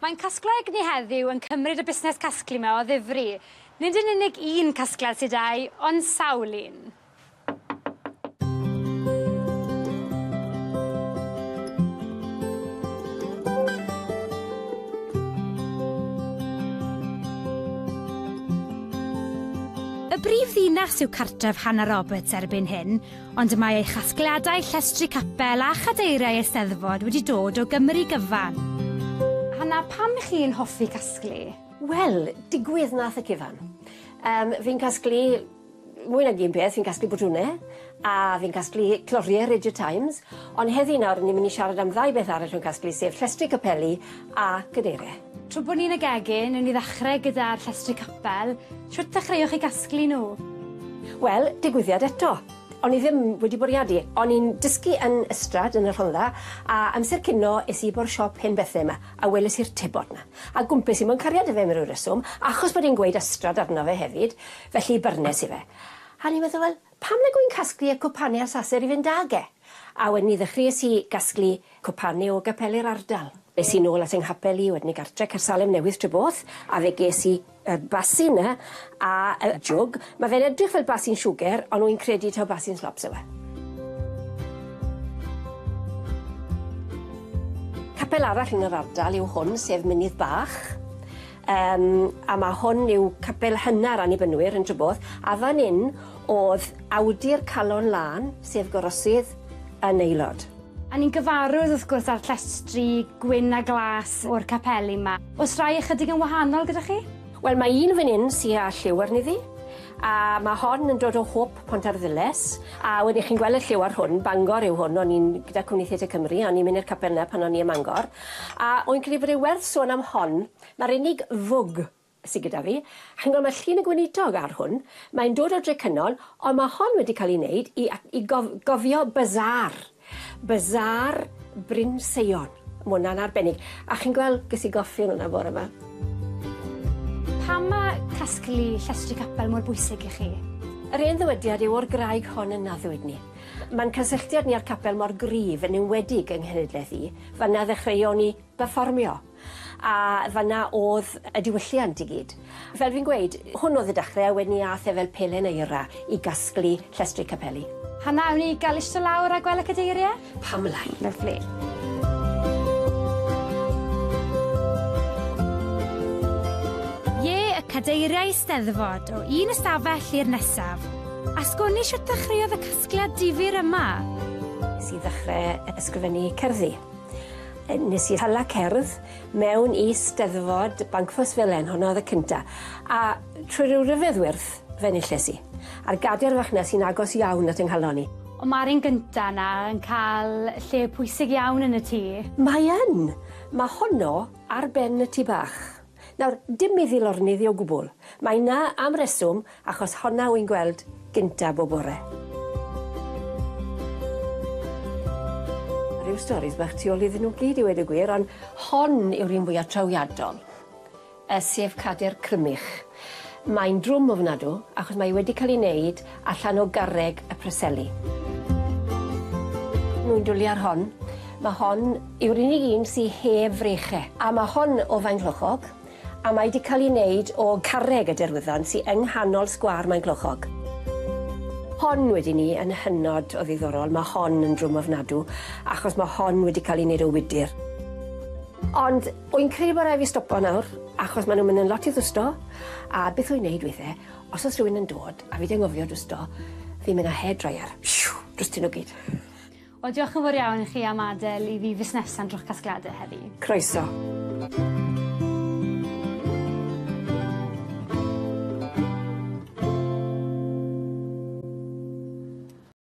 Mae'n casglu egni heddiw yn cymryd y busnes casglu 'ma o ddifri. Nid yn unig un casgliad sy 'da 'i, ond sawl un. Y brif ddinas yw cartref Hannah Roberts erbyn hyn, ond y mae ei chasgliadau llestri capel a chadeiriau Eisteddfod wedi dod o Gymru gyfan. Hannah, pam 'ych chi'n hoffi casglu? Wel, digwydd nath y cyfan. Yym, fi'n casglu mwy nag un peth, fi'n casglu botwnau, a fi'n casglu cloriau Radio Times, ond heddi nawr ni'n mynd i siarad am ddau beth arall fi'n casglu, sef llestri capeli a cadeiriau. Trwy bod ni'n y gegin, newn ni ddechrau gyda'r llestri capel. Shwt ddechreuoch chi gasglu nhw? Wel, digwyddiad eto. O'n i ddim wedi bwriadu. O'n i'n dysgu yn Ystrad yn y Rhondda, a amser cino es i bo'r siop hen bethe 'ma, a weles i'r tebot 'na. A gwmpes i mewn cariad 'da fe am ryw reswm, achos bod e'n gweud Ystrad arno fe hefyd, felly byrnes i fe. A o'n i'n meddwl, wel, pam nag wy'n casglu y cwpane a'r saser i fynd ag e? A wedyn 'ny ddechreues i gasglu cwpane o gapeli'r ardal. Es i nôl at 'y nghapel i, wedyn 'ny gartre, Caersalem Newydd Treboth, a fe ges i y basin 'na a y jwg. Ma' fe'n edrych fel basin siwgr, on' wy'n credu taw basin slops yw e. Capel arall yn yr ardal yw hwn, sef Mynydd Bach. Yym a ma' hwn yw capel hynna'r Annibynwyr yn Treboth, a fan 'yn o'dd awdur Calon Lân, sef gorosydd, yn aelod. A ni'n gyfarwydd wrth gwrs â'r llestri gwyn a glas o'r capeli 'ma. O's rhai ychydig yn wahanol gyda chi? Wel mae un fan 'yn sy â lliw arni ddi a ma' hon yn dod o Hope Pontarddulais a wedyn chi'n gweld y lliw ar hwn, Bangor yw hwn, o'n i'n gyda Cwmni Theatr Cymru a o'n i'n mynd i'r capel 'na pan o'n i ym Mangor a wy'n credu bod e werth sôn am hon, ma'r unig fwg sy gyda fi. Chi'n gweld ma' llun y gweinidog ar hwn, mae'n dod o Drecynon, ond ma' hon wedi cael ei wneud i a- i gof- gofio bazaar, bazaar Bryn Seion. Ma' wnna'n arbennig. A chi'n gweld, ges i goffi yn wnna bore 'ma. Pam ma' casglu llestri capel mor bwysig i chi? Yr hen ddywediad yw o'r graig hon y naddwyd ni. Ma'n cysylltiad ni â'r capel mor gryf, yn enwedig yng nghenedlaeth i, fan'na ddechreuon ni berfformio. A fan'na o'dd y diwylliant i gyd. Fel fi'n gweud, hwn o'dd y dechre a wedyn 'ny ath e fel pelen eira i gasglu llestri capeli. Hannah, awn ni ga'l iste lawr a gwel y cadeirie? Pam lai? Lyfli. Ie, y cadeiriau Eisteddfod, o un ystafell i'r nesaf. A sgwn i shwt ddechreuodd y casgliad difyr yma? Nes i ddechre ysgrifennu cerddi. Nes i hala cerdd mewn i Steddfod Bancffosfelen, honna o'dd y cynta. A trwy ryw ryfedd wyrth, fe enilles i. A'r gader fach 'na sy'n agos iawn at 'y nghalon i. Ond ma'r un gynta 'na yn ca'l lle pwysig iawn yn y tŷ. Mae yn! Ma' honno ar ben y tŷ bach. Nawr, dim iddi lorniddi o gwbwl. Mae 'na am reswm, achos honna wy'n gweld gynta bob bore. Rhyw storis bach tu ôl iddyn nhw gyd i weud y gwir, ond hon yw'r un fwya trawiadol, yy sef Cader Crymych. Mae'n drwm ofnadw, achos mae wedi cael ei wneud allan o garreg y Preseli. Nw'n dwli ar hon. Ma' hon yw'r unig un sy heb freiche. A ma' hon o Faenclochog, a mae 'di cael ei wneud o carreg y Derwyddon sy yng nghanol sgwâr Maenclochog. Hon wedyn 'ny yn hynod o ddiddorol, ma' hon yn drwm ofnadw, achos ma' hon wedi cael ei wneud o wydyr. Ond wy'n credu bo' rai' fi stopo nawr, achos ma' nw'n myn' yn lot i ddwsto, a beth wy'n neud withe, os o's rhywun yn dod a fi 'di anghofio dwsto, fi'n myn' â hairdryer, shw, drostyn nw gyd. Wel diolch yn fawr iawn i chi am adel i fi fusnesa'n drw'ch casgliade heddi. Croeso.